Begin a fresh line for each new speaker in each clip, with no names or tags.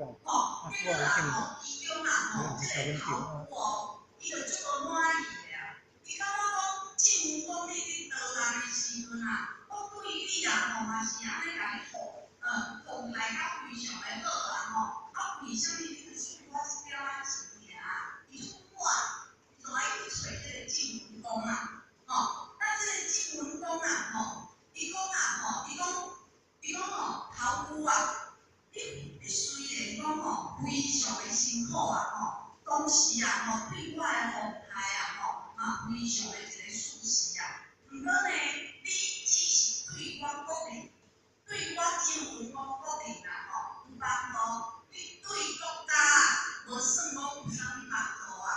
吼，結果啊吼，其中啊吼，這個頭夫哦，伊就足無滿意的啊。伊感覺講晉文公你佇逃難的時陣啊，我對你啊吼嘛是按呢共你奉待甲非常的好啊吼，啊為啥物你去賜我這點仔錢爾？伊就不滿，伊就愛去揣這個晉文公啊，吼，那這個晉文公啊吼，伊講啊吼，伊講吼，頭夫啊，你雖然講吼非常的辛苦啊吼，當時啊吼對我的奉待啊吼嘛非常的一个舒適啊，毋過呢，你只是對我國人，對我晉文公國人啊吼有幫助，你對國家啊無算講有啥物幫助啊，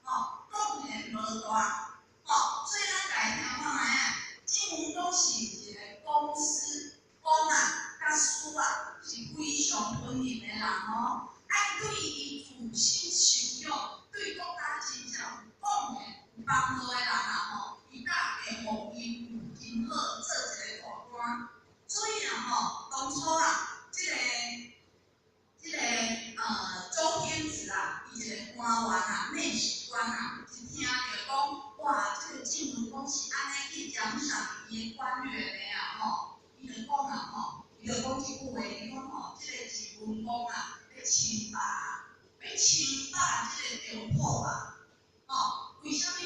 吼，貢獻無大，吼，所以咱來聽看覓啊，晉文公是一個公私公啊，佮私啊是非常分明的人哦，愛對伊自身修養，對國家真正有貢獻、有幫助的人啊吼，伊才會予伊有真好做一個大官。所以啊吼，當初啊，這個周天子啊，伊一個官員啊，內史官啊，一聽著講，哇，這個晉文公是按呢去獎賞伊的官員的啊吼，伊就講啊吼，伊就講一句話，伊講吼，這個晉文公啊，欲稱霸，欲稱霸這個中土啊，吼，為啥物？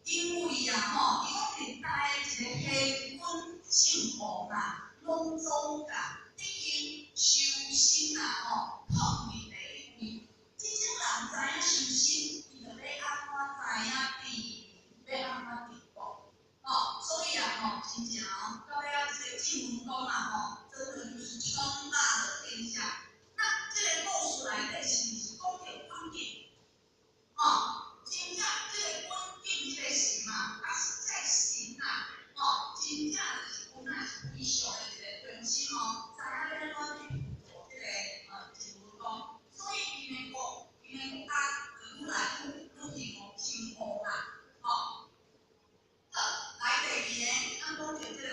因為啊吼，伊講歷代的一個賢君聖王啊，攏總甲德行修身啊吼，統治第一位。這種人知影修身，伊就欲按怎知影治，欲按怎治國，吼，所以啊吼，真正哦，到尾仔這個晉文公啊吼，真的就是稱霸了天下。